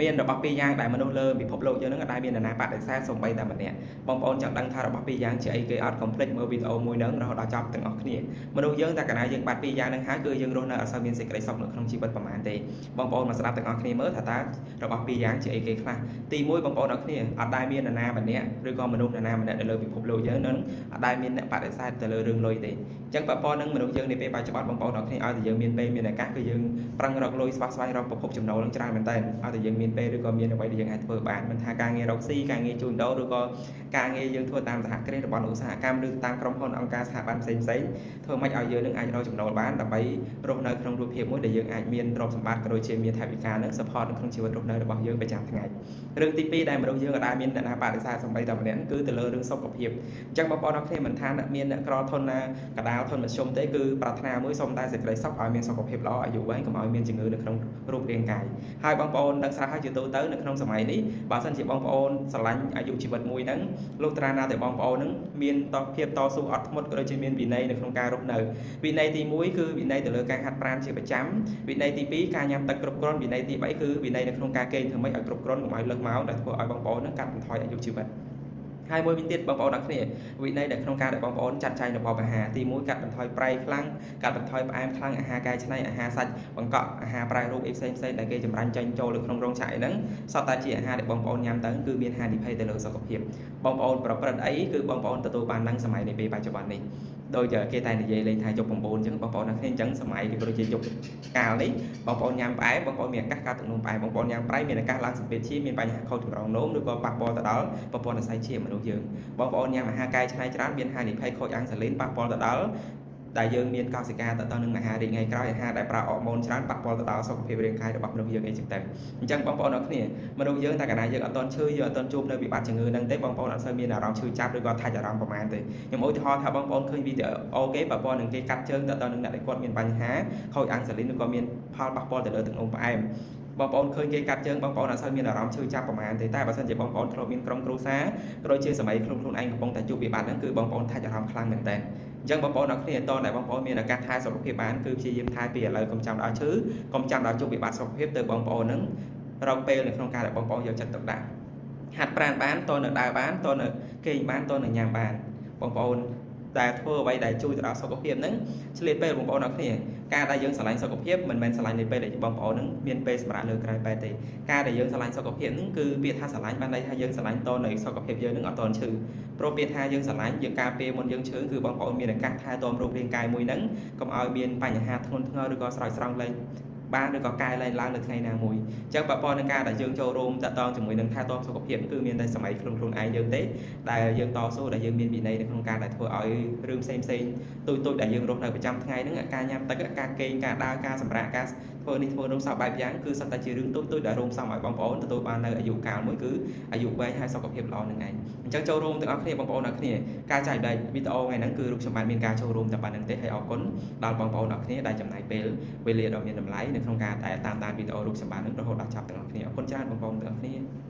មានរបស់ពីរយ៉ាងដែលមនុស្សលើពិភពលោកយើងហ្នឹងអត់ដែលមាននរណាបដិសេធសូម្បីតែម្នាក់បងប្អូនចង់ដឹងថារបស់ពីរយ៉ាងជាអីគេអត់កុំភ្លេចមើលវីដេអូមួយហ្នឹងរហូតដល់ចប់ទាំងអស់គ្នាមនុស្សយើងតែកាលណាយើងបាត់ពីរយ៉ាងហ្នឹងហើយគឺយើងរស់នៅអត់សូវមានសេចក្តីសុខនៅក្នុងជីវិតប្រហែលទេបងប្អូនមកស្ដាប់ទាំងអស់គ្នាមើលថាតើរបស់ពីរយ៉ាងជាអីគេខ្លះទី1បងប្អូនអរគ្នាអត់ដែលមាននរណាម្នាក់ឬក៏មនុស្សនរណាម្នាក់នៅលើពិភពលោកយើងនឹងអត់ដែលមានអ្នកបដិសេធទៅលើរឿងលុយទេអញ្ចឹងបើប៉ុណ្្នឹងមនុស្សយើងនាពេលបច្ចុប្បន្នបងប្អូនអរគ្នាឲ្យតែយើងមានពេលមានឱកាសគឺយើងប្រឹងរកលុយស្វះស្វែងរកប្រភពចំណូលនឹងច្រើនមែនតើឲ្យតែយើងមានពេលឬក៏មានអ្វីដែលយើងអាចធ្វើបានមិនថាការងាររកស៊ីការងារជួញដូរឬក៏ការងារយើងធ្វើតាមសហគ្រាសរបស់ឧស្សាហកម្មឬតាមក្រុមហ៊ុនអង្គការស្ថាប័នផ្សេងផ្សេងធ្វើម៉េចឲ្យយើងនឹងអាចរកចំណូលបានដើម្បីរស់នៅក្នុងរូបភាពមួយដែលយើងអាចមានទ្រព្យសម្បត្តិក៏ដូចជាមានថវិកានឹង support នៅក្នុងជីវិតរស់នៅរបស់យើងប្រចាំថ្ងៃរឿងទី2ដែលមនុស្សយើងក៏ដែលមានអ្នកណាបដិសេធសំបីតែម្នាក់គឺទៅលើរឿងសុខភាពអញ្ចឹងបងប្អូនអរគ្នាមិនថាអ្នកមានអ្នកក្រធនណាកដាលធនមធ្យមទេគឺប្រាថ្នាមួយសូមតែសេចក្តីសុខឲ្យមានសុខភាពល្អអាយុវែងកុំឲ្យមានជំងឺនៅក្នុងរូបរាងកាយហើយបងប្អូនដឹងស្រាប់ហើយជាទូទៅនៅក្នុងសម័យនេះបើសិនជាបងប្អូនស្រឡាញ់អាយុជីវិតមួយហ្នឹងលុះត្រាណាតែបងប្អូនហ្នឹងមានតភាពតស៊ូអត់ធ្មត់ក៏ដូចជាមានវិន័យនៅក្នុងការរស់នៅវិន័យទី1គឺវិន័យទៅលើការហាត់ប្រាណជាប្រចាំវិន័យទី2ការញ៉ាំទឹកគ្រប់គ្រាន់វិន័យទី3គឺវិន័យនៅក្នុងការគេងធ្វើម៉េចឲ្យគ្រប់គ្រាន់កុំឲ្យលើសម៉ោងដែលធ្វើឲ្យបងប្អូនហ្នឹងកាត់បន្ថយអាយុជីវិតហើយមួយវិញទៀតបងប្អូនអរគ្នាវិន័យដែលក្នុងការដែលបងប្អូនចាត់ចែងរបបអាហារទី1កាត់បន្ថយប្រៃខ្លាំងកាត់បន្ថយផ្អែមខ្លាំងអាហារកែច្នៃអាហារសាច់បង្កក់អាហារប្រែរូបអីផ្សេងផ្សេងដែលគេចម្រាញ់ចេញចូលនៅក្នុងរោងចក្រអីហ្នឹងសុទ្ធតែជាអាហារដែលបងប្អូនញ៉ាំទៅគឺមានហានិភ័យទៅលើសុខភាពបងប្អូនប្រព្រឹត្តអីគឺបងប្អូនទទួលបាននឹងសម័យនៃពេលបច្ចុប្បន្ននេះដោយគេតែនិយាយលេងថាយប់9អញ្ចឹងបងប្អូនអរគ្នាអញ្ចឹងសម័យឬក៏ជាយុគកាលនេះបងប្អូនញ៉ាំផ្អែមបងប្អូនមានឱកាសកើតទឹកនោមផ្អែមបងប្អូនញ៉ាំប្រៃមានឱកាសឡើងសម្ពាធឈាមមានបញ្ហាខូចចម្រងនោមឬក៏ប៉ះពាល់ទៅដល់ប្រព័ន្ធសរសៃឈាមមនុស្សយើងបងប្អូនញ៉ាំអាហារកែច្នៃច្រើនមានហានិភ័យខូចអាំងស៊ូលីនប៉ះពាល់ទៅដល់ដែលយើងមានកោសិកាទៅដល់នឹងមហារីកថ្ងៃក្រោយអាហារដែលប្រើអរម៉ូនច្រើនប៉ះពាល់ទៅដល់សុខភាពរាងកាយរបស់មនុស្សយើងអីចឹងទៅអញ្ចឹងបងប្អូនអរគ្នាមនុស្សយើងតែកាលណាយើងអត់ទាន់ឈឺយើងអត់ទាន់ជួបនៅវិបត្តិជំងឺហ្នឹងទេបងប្អូនអត់សូវមានអារម្មណ៍ឈឺចាប់ឬក៏ថាច់អារម្មណ៍ប្រហែលទេខ្ញុំឧទាហរណ៍ថាបងប្អូនឃើញវីដេអូគេប៉ះពាល់នឹងគេកាត់ជើងទៅដល់នឹងអ្នកដែលគាត់មានបញ្ហាខូចអាំងស៊ូលីនឬក៏មានផលប៉ះពាល់ទៅលើទឹកនោមផ្អែមបងប្អូនឃើញគេកាត់ជើងបងប្អូនអត់សូវមានអារម្មណ៍ឈឺចាប់ប្រហែលទេតែបើសិនជាបងប្អូនធ្លាប់មានក្រុមគ្រួសារក៏ដូចជាសម័យខ្លួនខ្លួនឯងកំពុងតែជួបវិបត្តិហ្នឹងគឺបងប្អូនថាច់អារម្មណ៍ខ្លាំងមែនតើអញ្ចឹងបងប្អូនអរគ្នាតតែបងប្អូនមានឱកាសថែសុខភាពបានគឺព្យាយាមថែពីឥឡូវកុំចាំដល់ឈឺកុំចាំដល់ជួបវិបត្តិសុខភាពទៅបងប្អូនហ្នឹងរកពេលនៅក្នុងការដែលបងប្អូនយកចិត្តទុកដាក់ហាត់ប្រាណបានតនៅដើរបានតនៅគេងបានតនៅញ៉ាំបានបងប្អូនតែធ្វើអ្វីដែលជួយទៅដល់សុខភាពហ្នឹងឆ្លៀតពេលបងប្អូនអរគ្នាការដែលយើងស្រឡាញ់សុខភាពមិនមែនស្រឡាញ់នៅពេលដែលបងប្អូនហ្នឹងមានពេលសម្រាប់លើក្រៅបែបទេការដែលយើងស្រឡាញ់សុខភាពហ្នឹងគឺពាក្យថាស្រឡាញ់បានន័យថាយើងស្រឡាញ់តនៅសុខភាពយើងហ្នឹងអត់តន់ឈឺព្រោះពាក្យថាយើងស្រឡាញ់យើងការពារមុនយើងឈឺគឺបងប្អូនមានឱកាសថែទាំរូបរាងកាយមួយហ្នឹងកុំឲ្យមានបញ្ហាធ្ងន់ធ្ងរឬក៏ស្រោចស្រង់លែងបានឬក៏កែលែងឡើងនៅថ្ងៃណាមួយអញ្ចឹងបើប៉ុននឹងការដែលយើងចូលរួមតាក់ទងជាមួយនឹងថែទាំសុខភាពគឺមានតែសម័យខ្លួនខ្លួនឯងយើងទេដែលយើងតស៊ូដែលយើងមានវិន័យនៅក្នុងការដែលធ្វើឲ្យរឿងផ្សេងផ្សេងទូចទូចដែលយើងរស់នៅប្រចាំថ្ងៃហ្នឹងការញ៉ាំទឹកការគេងការដើរការសម្រាកការធ្វើនេះធ្វើនោះសោះបែបយ៉ាងគឺសុទ្ធតែជារឿងទូចទូចដែលរួមផ្សំឲ្យបងប្អូនទទួលបាននៅអាយុកាលមួយគឺអាយុវែងហើយសុខភាពល្អនឹងឯងអញ្ចឹងចូលរួមទាំងអស់គ្នាបងប្អូនអរគ្នាការចែកបែកវីដេអូថ្ងៃហ្នឹងគឺរូបខ្ញុំបាទមានការចូលរួមតែប៉ុណ្្នឹងទេហើយអរគុណដល់បងប្អូនអរគ្នាដែលចំណាយពេលវេលាដ៏មានតម្លៃនៅក្នុងការតែតាមដានវីដេអូរូបសម្បត្តិនឹងរហូតដល់ចប់ទាំងអស់គ្នាអរគុណច្រើនបងប្អូនទាំងអស់គ្នា។